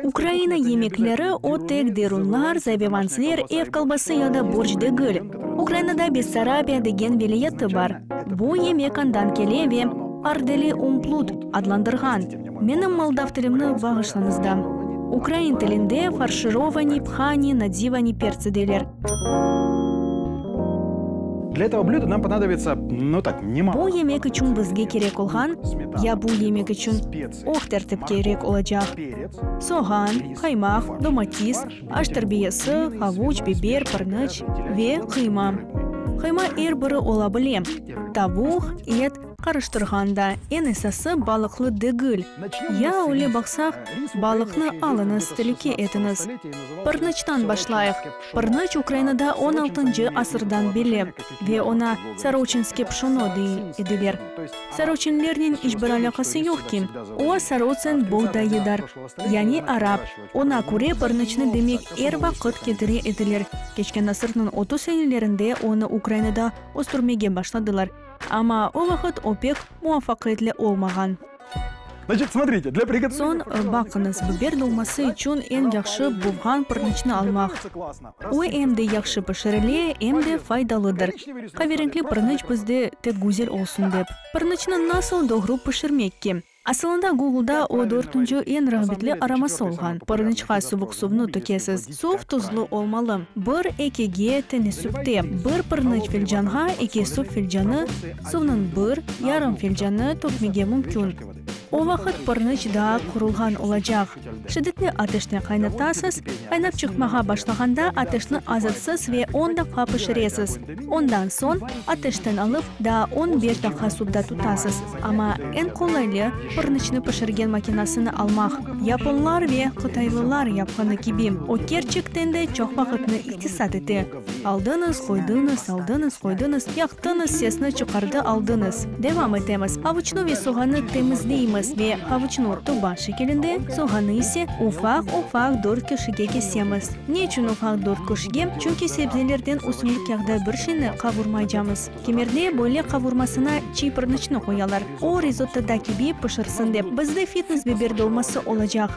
Ukraina yemekleri, o tek derunlar, zabevansler, ev kolbası ya da borşç degil. Ukrainada Bessarabiya degen vilâyeti bar. Bu yemek andan kele ve ardeli umplut adlandırğan. Menim moldav tilimni bağışlañız da. Ukrain tilinde farşirovani, phani, nadivani pertsi deyler. Dlâ etogo blüda nam ponadobitsâ, nu tak, nemalo. Bu yemek içün bizge kerek olğan, ya bu yemek içün oh tertip kerek olacaq, soğan, qaymaq, domatis, aş terbiyesi, havuç, biber, pırnıç ve qıyma. Qıyma er biri ola bile, tavuq, et, Qarıştırğanda, eñ esası balıqlı degil. Ya öyle baqsaq, balıqnı alıñız, telüke etiñiz. Pırnıçtan başlayıq. Pırnıç Ukrainada on altıncı asırdan belli ve oña Soroçinske pşono dey ediler. Soroçinlernen iç bir alâqası yoq ki, o Sorotsin boğdayıdır, yani arap. Oña köre pırnıçnı demek er vaqıt ketire ediler. Keçken asırnıñ 30 senelerinde onı Ukrainada östürmege başladılar. Amma o vaqıt o pek muvafaqiyetli olmağan. Soñ, baqıñız, biber dolması içün eñ yahşı buvğan pırnıçnı almaq. O em de yahşı pişirile, em de faydalıdır. Qaverenkli pırnıç bizde tek güzel olsun dep. Pırnıçnı nasıl doğru pişirmek ki? Asılında Googlda o dörtünci eñ rağbetli araması olğan. Pırnıçqa suvuq suvnı tökesiz. Suv tuzlu olmalı. Bir ekige tenesüpte. Bir pırnıç filcanğa eki suv filcanı, suvnıñ bir, yarım filcanı tökmege mümkün. O vaqıt pırnıç daa qurulğan olacaq. Şiddetli ateşte qaynatasız, qaynap çıqmağa başlağanda ateşni azatsız ve on daqqa pişiresiz. Ondan soñ ateşten alıp, daa on beş daqqa suvda tutasız. Amma eñ qolaylı, pırnıçnı pişirgen makinasını almaq. Yaponlar ve qıtaylılar yapqanı kibi, o kerçekten de çoq vaqıtnı iqtisat ete. Aldıñız, qoydıñız, aldıñız, qoydıñız, yaqtıñız, sesni çıqardı, aldıñız. Devam etemiz. Avuçnı ve soğannı temizleymiz ve havuçnı tuba şekilinde, soğannı ise ufaq-ufaq dört köşege kesemiz. Ne içün ufaq dört köşege? Çünki sebzelerden ösümlik yağda bir şeyni qavurmaycamız. Kimerde böyle qavurmasına çiy pırnıçnı qoyalar, o rizottoda kibi pişirsin dep. Bizde fitnes biber dolması olacaq.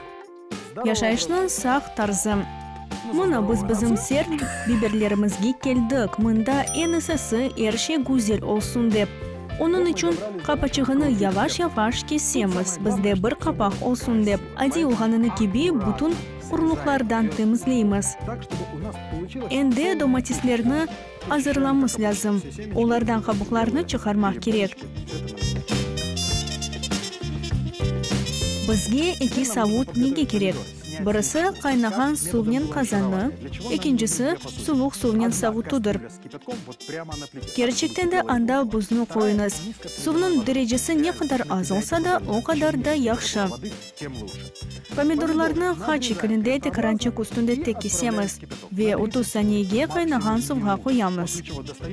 Yaşayışnıñ sağ tarzı. Mına biz bizim sert biberlerimizge keldik, mında eñ esası er şey güzel olsun dep. Onıñ içün qapaçığını yavaş-yavaş kesemiz, bizde bir qapaq olsun dep. Adiy olğanını kibi bütün urluqlardan temizleymiz. Endi domatislerni azırlamız lâzım, olardan qabuqlarnı çıqarmaq kerek. Bizge eki savut nege kerek? Birisi qaynağan suvnen qazannı, ekincisi suvuq suvnen savutıdır. Kerçekten de anda buznı qoyuñız. Suvnıñ derecesi ne qadar az olsa da, o qadar da yahşı. Pomidorlarnı haç şekilinde tekarançıq üstünde tek kesemiz ve 30 saniyege qaynağan suvğa qoyamız.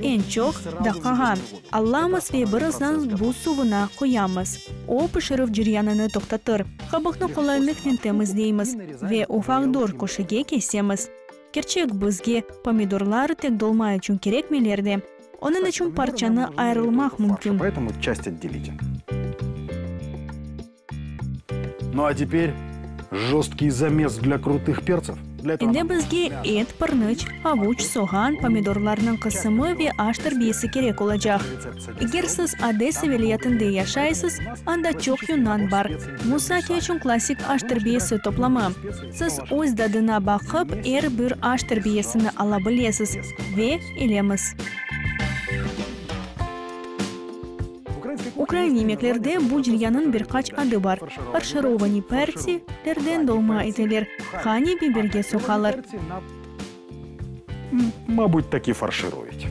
Eñ çoq, daqqağa. Alamız ve birazdan buz suvuna qoyamız. O, pişirüv ceryanını toqtatır. Qabıqnı qolaylıqnen temizleymiz ve ufaq dört köşege kesemiz. Kerçek, bizge pomidorlar tek dolma içün kerekmeyler de, onıñ içün parçanı ayırılmaq mümkün. Nu a teper jostkiy zames dlâ krutıh pertsev. Endi bizge et, pırnıç, avuç, soğan, pomidorlarnıñ qısımı ve aş terbiyesi kerek olacaq. Eger siz Odessa vilâyetinde yaşaysız, anda çoq yunan bar. Musaki içün klassik aş terbiyesi toplamı. Siz öz dadına baqıp, er bir aş terbiyesini ala bilesiz. Ve elemiz. Ukrain yemeklerde bu cilyanıñ bir qaç adı bar, farşirovani pertsi, lerden dolma eteler, hani biberge soqalar. Mabut, taki farşiruють.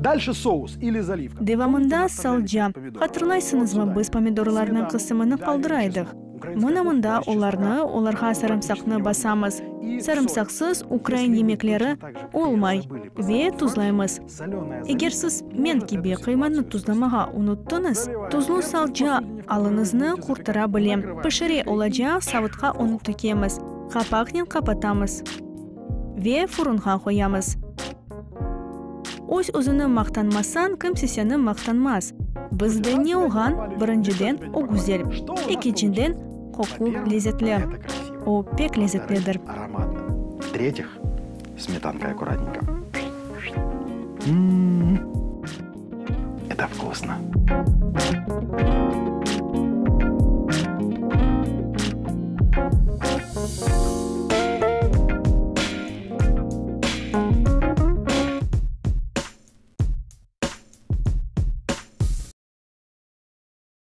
Dalşe sous ili zalivka. Devamında salca. Hatırlaysıñızmı, biz pomidorlarnıñ qısımını qaldıra edik. Mına mında olarnı, olarğa sarımsaqnı basamız. Sarımsaqsız ukrain yemekleri olmay. Ve tuzlaymız. Eger siz, men kibi, qıymanı tuzlamağa unuttıñız, tuzlu salça alıñıznı qurtara bile. Pişire olacaq savutqa onı tökemiz, qapaqnen qapatamız ve furunğa qoyamız. Öz-özüni maqtanmasañ, kimse seni maqtanmaz. Bizde ne olğan, birinciden, o güzel, ekinciden, qoqu lezetli. O pek lezetlidir. Smetanka akkuratnenько. М-м-м. Это вкусно.